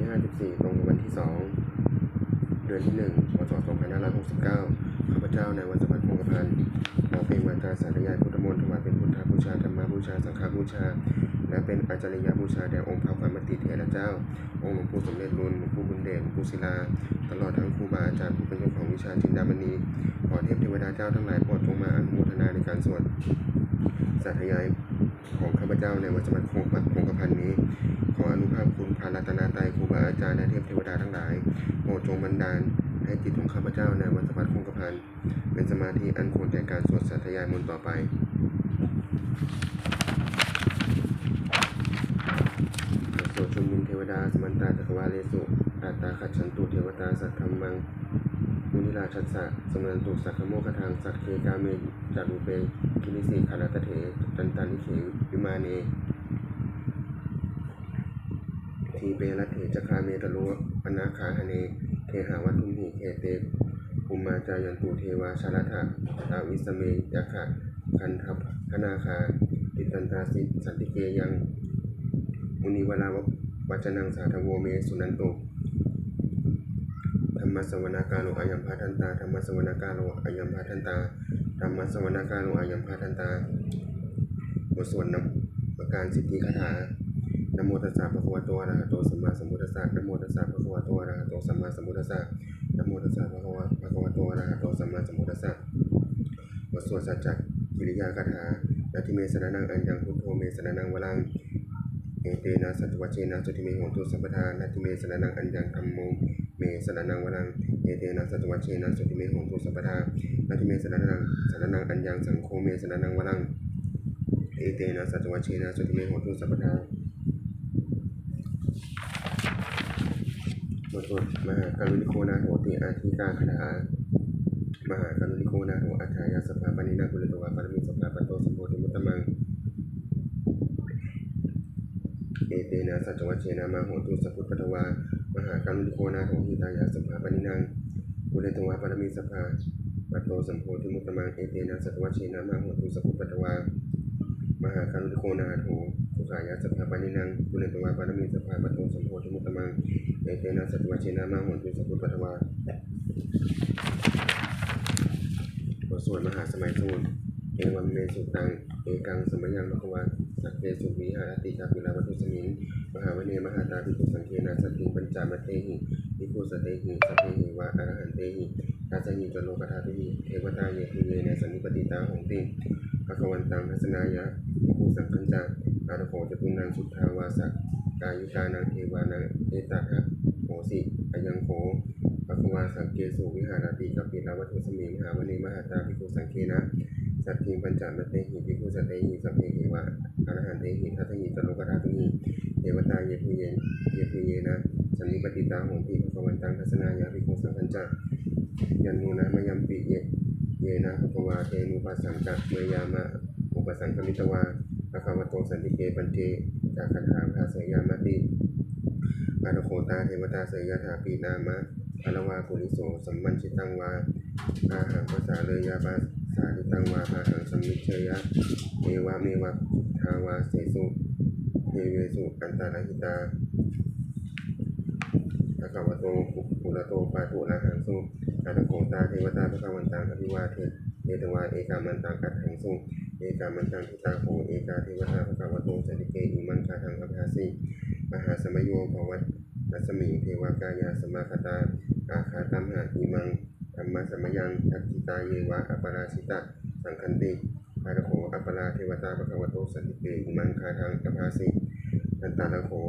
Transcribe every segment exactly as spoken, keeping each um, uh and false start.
ห้าสิบสี่ ตรงกับวันที่ สอง เดือนที่ หนึ่ง พ.ศ. สองพันห้าร้อยหกสิบเก้า ข้าพเจ้า นายวัชรพัฒน์ คงกระพัน ขอเปล่งวาจาสาธยายพุทธมนต์ ถวายเป็นพุทธบูชา ธรรมบูชา สังฆบูชา และเป็นอาจาริยบูชาแด่องค์พระควัมปติเถระเจ้า องค์หลวงปู่สมเด็จลุน หลวงปู่บุญเดช หลวงปู่ศิลา ตลอดทั้งครูบาอาจารย์ผู้เป็นเจ้าของวิชาจินดามณี ขอเทพเทวดาเจ้าทั้งหลายโปรดจงมาอนุโมทนาในการสวดสาธยายของข้าพเจ้า นายวัชรพัฒน์ คงกระพันนี้ ขออานุภาพคุณพระรัตนตรัย ครูบาอาจารย์ และเทพเทวดาทั้งหลาย โปรดจงบันดาลให้จิตของข้าพเจ้า นายวัชรพัฒน์ คงกระพัน เป็นสมาธิอันควรแก่การสวดสาธยายมนต์ต่อไป สวดชุมนุมเทวดา samantā cakkavāḷesu atrāgacchantu devatā, saddhammaṃ munirājassa suṇantu saggamokkhadaṃ. Sagge kāme ca rūpe girisikharataṭe cantalikkhe vimāne, dīpe raṭṭhe ca gāme taruvanagahane gehavatthumhi khette, bhummā cāyantu devā jalathalavisame yakkhagandhabbanāgā, tiṭṭhantā santike yaṃ munivaravacanaṃ sādhavo me suṇantu. Dhammassavanakālo ayambhadantā. Dhammassavanakālo ayambhadantā. Dhammassavanakālo ayambhadantā. บทสวดนมการสิทธิคาถา Namo tassa bhagavato arahato sammāsambuddhassa. Namo tassa bhagavato arahato sammāsambuddhassa. Namo tassa bhagava- bhagavato arahato sammāsambuddhassa. บทสวดสัจจกิริยาคาถา Natthi me saraṇaṃ aññaṃ, buddho me saraṇaṃ varaṃ, etena saccavajjena sotthi me hotu sabbadā. Natthi me saraṇaṃ aññaṃ, dhammo me saraṇaṃ varaṃ, etena saccavajjena sotthi me hotu sabbadā. Natthi me saraṇaṃ, saraṇaṃ aññaṃ, saṅgho me saraṇaṃ varaṃ, etena saccavajjena sotthi me hotu sabbadā. บทสวดมหาการุณิโกนาโถติอาทิกาคาถา Mahākāruṇiko nātho atthāya sabbapāṇinaṃ, pūretvā pāramī sabbā patto sambodhimuttamaṃ. Etena saccavajjena mā hontu sabbupaddavā. Mahākāruṇiko nātho hitāya sabbapāṇinaṃ, pūretvā pāramī sabbā patto sambodhimuttamaṃ. Etena saccavajjena mā hontu sabbupaddavā. Mahākāruṇiko nātho sukhāya sabbapāṇinaṃ, pūretvā pāramī sabbā patto sambodhimuttamaṃ. Etena saccavajjena mā hontu sabbupaddavā. บทสวดมหาสมัยสูตร Evaṃ me sutaṃ. Ekaṃ samayaṃ bhagavā sakkesu viharati kapilavatthusmiṃ mahāvane mahatā bhikkhusaṅghena saddhiṃ pañcamattehi bhikkhusatehi sabbeheva arahantehi, dasahi ca lokadhātūhi devatā yebhuyyena sannipatitā honti bhagavantaṃ dassanāya bhikkhusaṅghañca. Atha kho catunnaṃ suddhāvāsakāyikānaṃ devānaṃ etadahosi: Ayaṃ kho bhagavā sakkesu viharati kapilavatthusmiṃ mahāvane mahatā bhikkhusaṅghena saddhiṃ pañcamattehi bhikkhusatehi sabbeheva arahantehi, dasahi ca lokadhātūhi devatā yebhuyye- yebhuyyena sannipatitā honti bhagavantaṃ dassanāya bhikkhusaṅghañca. Yannūna mayampi ye- yena bhagavā tenupasaṅkameyyāma, upasaṅkamitvā bhagavato santike paccekagāthā bhāseyyāmāti. Atha kho tā devatā seyyathāpi nāma balavā puriso sammiñjitaṃ vā bāhaṃ pasāreyya, pasāritaṃ vā bāhaṃ sammiñjeyya, evameva suddhāvāsesu devesu antarahitā bhagavato purato pāturahaṃsu. Atha kho tā devatā bhagavantaṃ abhivādetvā ekamantaṃ aṭṭhaṃsu. Ekamantaṃ ṭhitā kho ekā devatā bhagavato santike imaṃ gāthaṃ abhāsi: Mahāsamayo pavanasmiṃ, devakāyā samāgatā; āgatamha imaṃ dhammasamayaṃ, dakkhitāyeva aparājitasaṅghanti. Atha kho aparā devatā bhagavato santike imaṃ gāthaṃ abhāsi: Tatra kho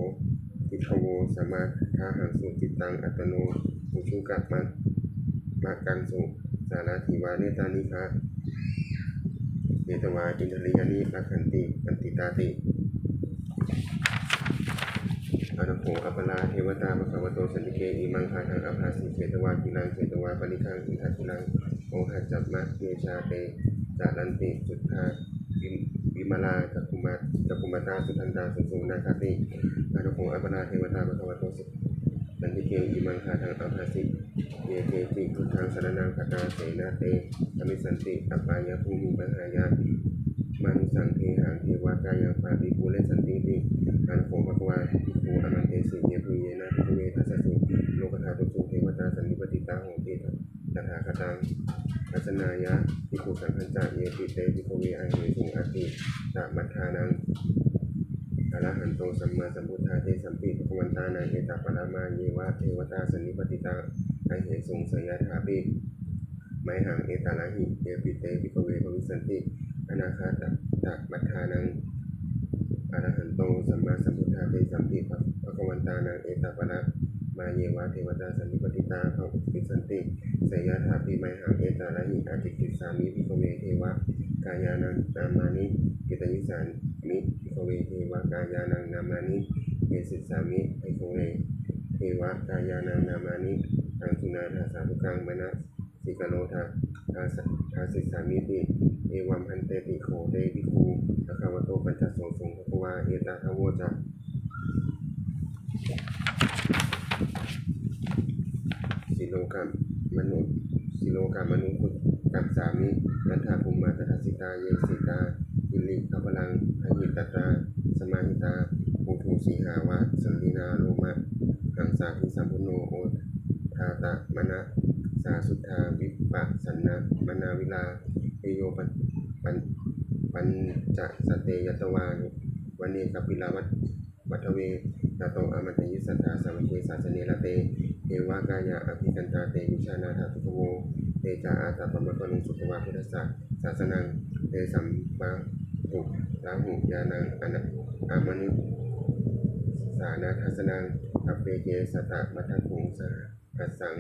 bhikkhavo samādahaṃsu, cittaṃ attano ujukamakaṃsu; sārathīva nettāni gahetvā, indriyāni rakkhanti paṇḍitāti. Atha kho aparā devatā bhagavato santike imaṃ gāthaṃ abhāsi: Chetvā khīlaṃ chetvā palighaṃ, indakhīlaṃ ohaccamanejā; te caranti suddhā vi- vimalā, cakkuma- cakkhumatā sudantā susunāgāti. Atha kho aparā devatā bhagavato santike imaṃ gāthaṃ abhāsi: Ye keci buddhaṃ saraṇaṃ gatāse, na te gamissanti apāyabhūmiṃ; pahāya mānusaṃ dehaṃ devakāyaṃ paripūressantīti. Atha kho bhagavā bhikkhū āmantesi: Yebhuyyena bhikkhave dasasu lokadhātūsu devatā sannipatitā honti tathāgataṃ dassanāya bhikkhusaṅghañca. Yepi te bhikkhave ahesuṃ atītamaddhānaṃ arahanto sammāsambuddhā, tesampi bhagavantānaṃ etaparamāyeva devatā sannipatitā ahesuṃ, seyyathāpi mayhaṃ etarahi. Yepi te bhikkhave bhavissanti anāgatamaddhānaṃ arahanto sammāsambuddhā, tesampi bhagavantānaṃ etaparamāyeva devatā sannipatitā bhavissanti, seyyathāpi mayhaṃ etarahi. Ācikkhissāmi bhikkhave devakāyānaṃ nāmāni, kittayissāmi bhikkhave devakāyānaṃ nāmāni, desissāmi bhikkhave devakāyānaṃ nāmāni. Taṃ suṇātha sādhukaṃ manasikarotha bhāsissāmīti. Evaṃ bhanteti kho te bhikkhū bhagavato paccassosuṃ. Bhagavā etadavoca: Silokamanukassāmi, yattha bhummā tadassitā, ye sitā girigabbharaṃ pahitattā samāhitā. Puthū sīhāva sallīnā lomahaṃsābhisambhuno, odātamanasā suddhā vippasannamanāvilā. Bhiyyo pañcasate ñatvā vane kāpilavatthave, tato āmantayi satthā sāvake sāsane rate. Devakāyā abhikkantā te vijānātha bhikkhavo. Te ca ātappamakaruṃ sutvā buddhassa sāsanaṃ. Tesampāturahu ñāṇaṃ amanussāna dassanaṃ. Appeke satamaddakkhuṃ sahassaṃ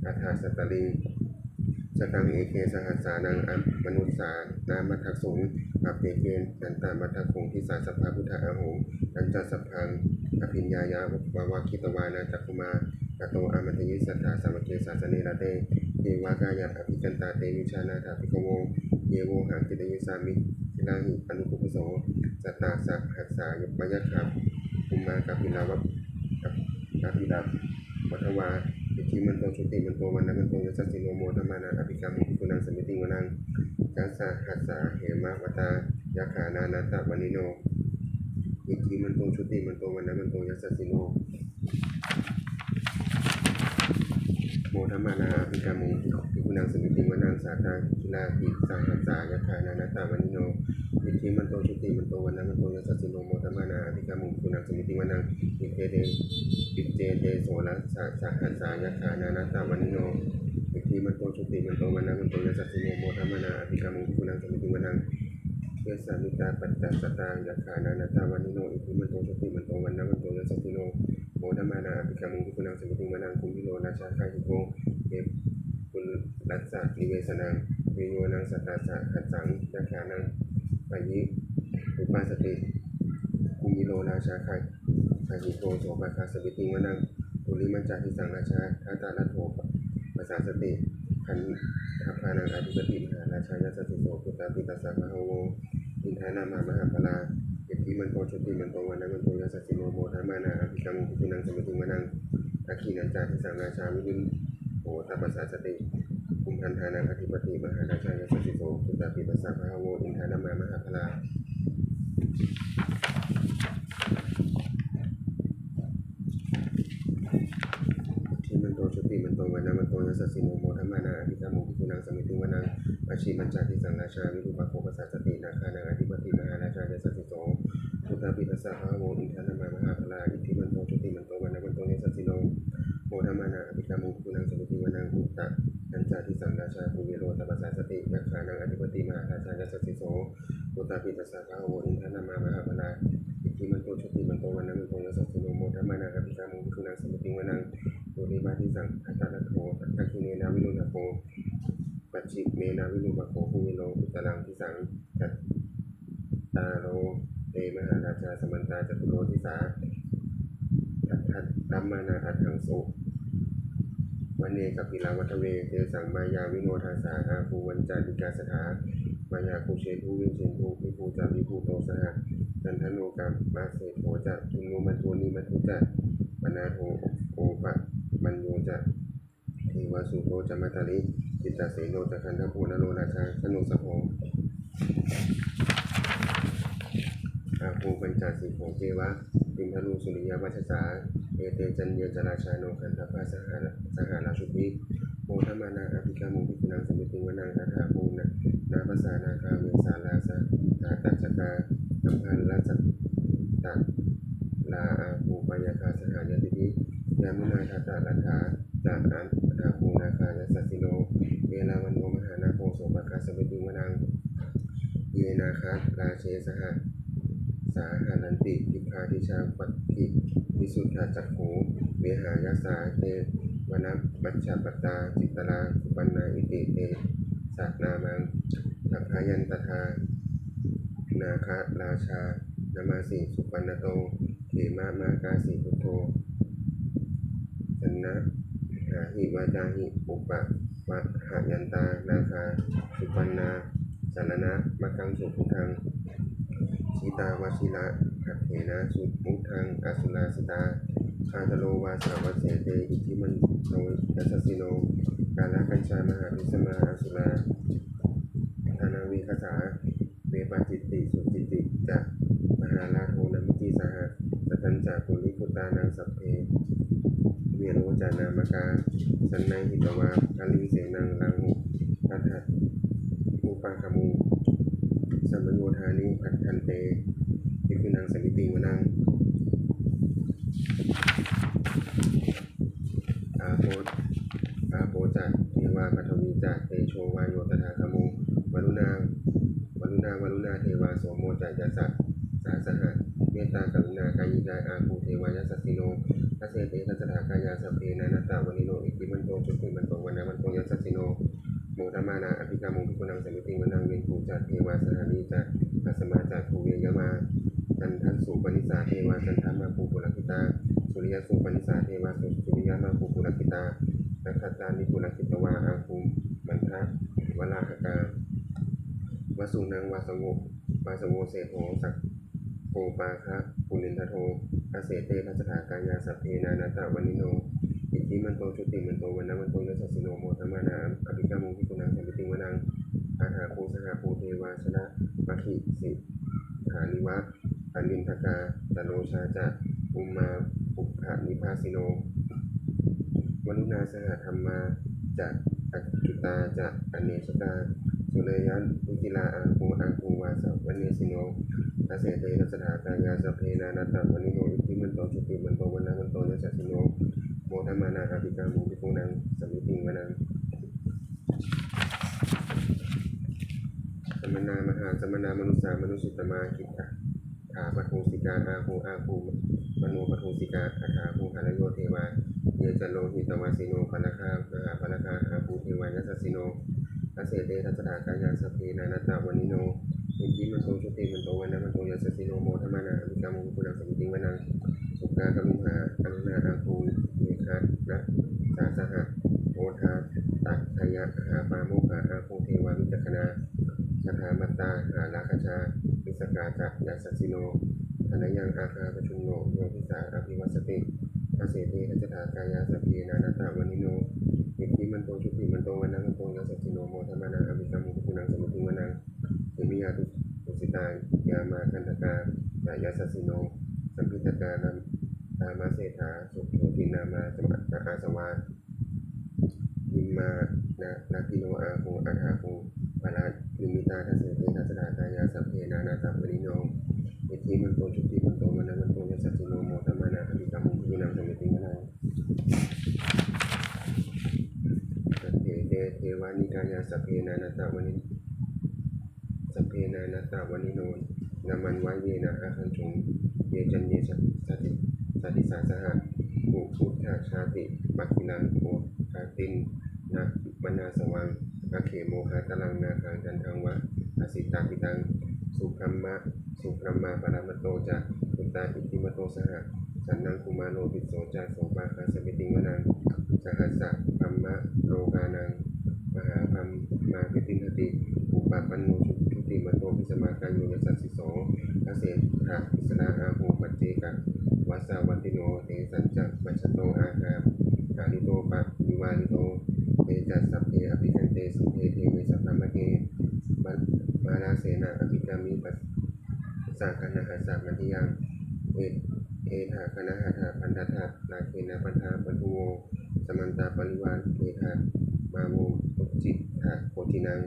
atha sattariṃ. Sataṃ eke sahassānaṃ amanussānamaddasuṃ. Appekenantamaddakkhuṃ disā sabbā phuṭā ahuṃ. Tañca sabbaṃ abhiññāya vavakkhitvāna cakkhumā, tato āmantayi satthā sāvake sāsane rate. Devakāyā abhikkantā te vijānātha bhikkhavo. Ye vohaṃ kittayissāmi girāhi anupubbaso. Sattasahassā va yakkhā bhummā kāpilavatthavā, iddhimanto jutimanto vaṇṇavanto yasassino, modamānā abhikkāmuṃ bhikkhūnaṃ samitiṃ vanaṃ. Chasahassā hemavatā yakkhā nānattavaṇṇino, iddhimanto jutimanto vaṇṇavanto yasassino, modamānā abhikkāmuṃ bhikkhūnaṃ samitiṃ vanaṃ. Sātāgirā tisahassā yakkhā nānattavaṇṇino, iddhimanto jutimanto vaṇṇavanto yasassino, modamānā abhikkāmuṃ bhikkhūnaṃ samitiṃ vanaṃ. Iccete, iccete soḷasasahassā yakkhā nānattavaṇṇino, iddhimanto jutimanto vaṇṇavanto yasassino, modamānā abhikkāmuṃ bhikkhūnaṃ samitiṃ vanaṃ. Vessāmittā pañcasatā yakkhā nānattavaṇṇino, iddhimanto jutimanto vaṇṇavanto yasassino, modamānā abhikkāmuṃ bhikkhūnaṃ samitiṃ vanaṃ. Kumbhīro rājagahiko vepullassa nivesanaṃ, bhiyyo naṃ satasahassaṃ yakkhānaṃ payirupāsati, kumbhīro rājagahiko sopāga samitiṃ vanaṃ. Purimañca disaṃ rājā dhataraṭṭho pasāsati, gandhabbānaṃ ādhipati mahārājā yasassi so. Puttāpi tassa bahavo indanāmā mahabbalā, iddhimanto jutimanto vaṇṇavanto yasassino, modamānā abhikkāmuṃ bhikkhūnaṃ samitiṃ vanaṃ. Dakkhiṇañca disaṃ rājā virūḷho tappasāsati, kumbhaṇḍānaṃ ādhipati mahārājā yasassi so. Puttāpi tassa bahavo indanāmā mahabbalā, iddhimanto jutimanto vaṇṇavanto yasassino, modamānā abhikkāmuṃ bhikkhūnaṃ samitiṃ vanaṃ. Pacchimañca disaṃ rājā virūpakkho pasāsati, nāgānaṃ ādhipati mahārājā yasassi so. Puttāpi tassa bahavo indanāmā mahabbalā, iddhimanto jutimanto vaṇṇavanto yasassino, modamānā abhikkāmuṃ bhikkhūnaṃ samitiṃ vanaṃ. Uttarañca disaṃ rājā kuvero tappasāsati, yakkhānaṃ ādhipati mahārājā yasassi so. Puttāpi tassa bahavo indanāmā mahabbalā, iddhimanto jutimanto vaṇṇavanto yasassino, modamānā abhikkāmuṃ bhikkhūnaṃ samitiṃ vanaṃ. Purimaṃ disaṃ dhataraṭṭho, dakkhiṇena virūḷhako, pacchimena virūpakkho, kuvero uttaraṃ disaṃ. Cattāro te mahārājā samantā caturo disā, daddallamānā aṭṭhaṃsu vane kāpilavatthave. Tesaṃ māyāvino dāsā āgū vañcanikā saṭhā, māyā kuṭeṇḍu veṭeṇḍu viṭū ca viṭuṭo saha, candano kāmaseṭṭho ca kinnughaṇḍu nighaṇḍu ca, panādo opamañño ca devasūto ca mātali, cittaseno ca gandhabbo naḷorājā janosabho. Pañcasikho ceva timbarū suriyavacchasā, ete caññe ca rājāno gandhabbā saha saha rājubhi, modamānā abhikkāmuṃ bhikkhūnaṃ samitiṃ vanaṃ. Athāgū nābhasā nāgā vesālā saha tacchakā, kambalassatarā āgū pāyāgā saha ñātibhi, yāmunā dhataraṭṭhā ca athāgū nāgā yasassino, erāvaṇo mahānāgo sopāga samitiṃ vanaṃ. Ye nāgarāje saha sā haranti dibbā dijā pakkhi visuddhacakkhū, vehāyasā te vanamajjhapattā citrā supaṇṇā iti tesa nāmaṃ. Gabbhāyaṃ tadā nāgarājānamāsi, supaṇṇato khemamakāsi buddho, saṇhāhi vācāhi upavhayantā nāgā, supaṇṇā saraṇamakaṃsu buddhaṃ. Jitā vajirahatthena samuddaṃ asurā sitā, bhātaro vāsavassete iddhimanto yasassino, kālakañjā mahābhismā asurā dānaveghasā, vepacitti sucitti ca pahārādo namucī saha, satañca baliputtānaṃ sabbe verocanāmakā, sannayhitvā baliṃ senaṃ rāhubhaddamupāgamuṃ, samayodāni bhaddante bhikkhūnaṃ samitiṃ vanaṃ. Āpo āpo ca devā paṭhavī ca tejo vāyo tadāgamuṃ, varuṇā varuṇā vāruṇā devā somo ca yasasā saha, mettākaruṇākāyikā āgū devā yasassino, dasete dasadhā kāyā sabbe nānattavaṇṇino, iddhimanto jutimanto vaṇṇavanto yasassino, modamānā abhikkāmuṃ bhikkhūnaṃ samitiṃ vanaṃ. Veṇḍū ca devā sahalī ca bhasamā ca duve yamā, candassūpanisā devā candamāgū purakkhitā, suriyassūpanisā devā suriyamāgū purakkhitā, nakkhattāni purakkhitvā āgū mandavalāhakā, vasūnaṃ vāsavo vāsavo seṭṭho sakkopāga purindado, dasete dasadhā kāyā sabbe nānattavaṇṇino, iddhimanto jutimanto vaṇṇavanto yasassino, modamānā abhikkāmuṃ bhikkhūnaṃ samitiṃ vanaṃ. Athāgū sahabhū devā jalamaggisikhāriva, arindakā ca rojā ca ummāpupphanibhāsino, varuṇā sahadhammā ca accutā ca anejakā, sūleyyarucirā āgū āgū vāsavanesino, dasete dasadhā kāyā sabbe nānattavaṇṇino, iddhimanto jutimanto vaṇṇavanto yasassino, modamānā abhikkāmuṃ bhikkhūnaṃ samitiṃ vanaṃ. Samānā mahāsamānā mānusā mānusuttamā, khiḍḍā paṭhūsikā āgū āgū manopaṭhūsikā, athāgū harayo devā ye ca lohitavāsino, pāragā mahāpāragā āgū devā yasassino, dasete dasadhā kāyā sabbe nānattavaṇṇino, iddhimanto jutimanto vaṇṇavanto yasassino, modamānā abhikkāmuṃ bhikkhūnaṃ samitiṃ vanaṃ. Sukkā karumhā aruṇā āgū meghanasā saha, odātagayhā pāmokkhā āgū devā vicakkhaṇā, sadāmattā hāragajā missakā ca yasassino, thanayaṃ āga pajjunno yo disā abhivassati, dasete dasadhā kāyā sabbe nānattavaṇṇino, iddhimanto jutimanto vaṇṇavanto yasassino, modamānā abhikkāmuṃ bhikkhūnaṃ samitiṃ vanaṃ. Khemiyā tusitā yāmā kaṭṭhakā ca yasassino, lambitakā lāmaseṭṭhā jotināmā samaggā āsavā, nimmānaratino āgū athāgū paranimmitā, dasete dasadhā kāyā sabbe nānattavaṇṇino, iddhimanto jutimanto vaṇṇavanto yasassino, modamānā abhikkāmuṃ bhikkhūnaṃ samitiṃ vanaṃ. Saṭṭhete devanikāyā sabbe nānattavaṇṇi sabbe nānattavaṇṇino, nāmanvayena āgañchuṃ ye caññe sadisā saha, pavutthajātimakhīlaṃ oghatiṇṇamanāsavaṃ, dakkhemoghataraṃ nāgaṃ candaṃva asitātitaṃ, subrahmā subrahmā paramatto ca puttā iddhimato saha, sanaṅkumāro tisso ca sopāga samitiṃ vanaṃ. Sahassabrahmalokānaṃ mahābrahmābhitiṭṭhati, upapanno jutimanto bhismākāyo yasassi so, dasettha issarā āgū paccekavasavattino, tesañca majjhato āga hārito parivārito, te ca sabbe abhikkante sinde deve sabrahmake, mārasenā abhikkāmi pa Sāganahatha mandiyaṃ, etha ganahata bandhatha, rāgena bandhamatthu vo. Samantā parivāretha, mā vo muñcittha koci naṃ.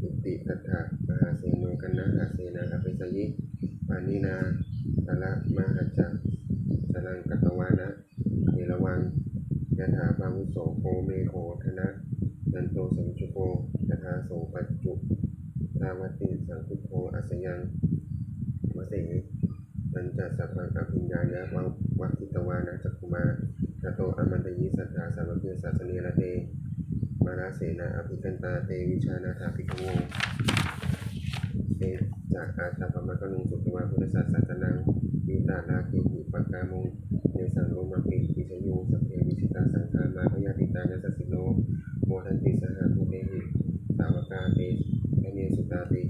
Iti tattha mahāseno, kaṇhasenaṃ apesayi, pāṇinā talamāhacca, saraṃ katvāna bheravaṃ. Yathā pāvussako megho, thanayanto savijjuko, tadā so paccudāvatti, saṅkuddho asayaṃvase. Tañca sabbaṃ abhiññāya, vavakkhitvāna cakkhumā, tato āmantayi satthā, sāvake sāsane rate. Mārasenā abhikkantā, te vijānātha bhikkhavo. Te ca ātappamakaruṃ, sutvā buddhassa sāsanaṃ, vītarāgehi pakkāmuṃ, nesaṃ lomampi iñjayuṃ. Sabbe vijitasaṅgāmā, bhayātītā yasassino, modanti saha bhūtehi, sāvakā te janesutāti.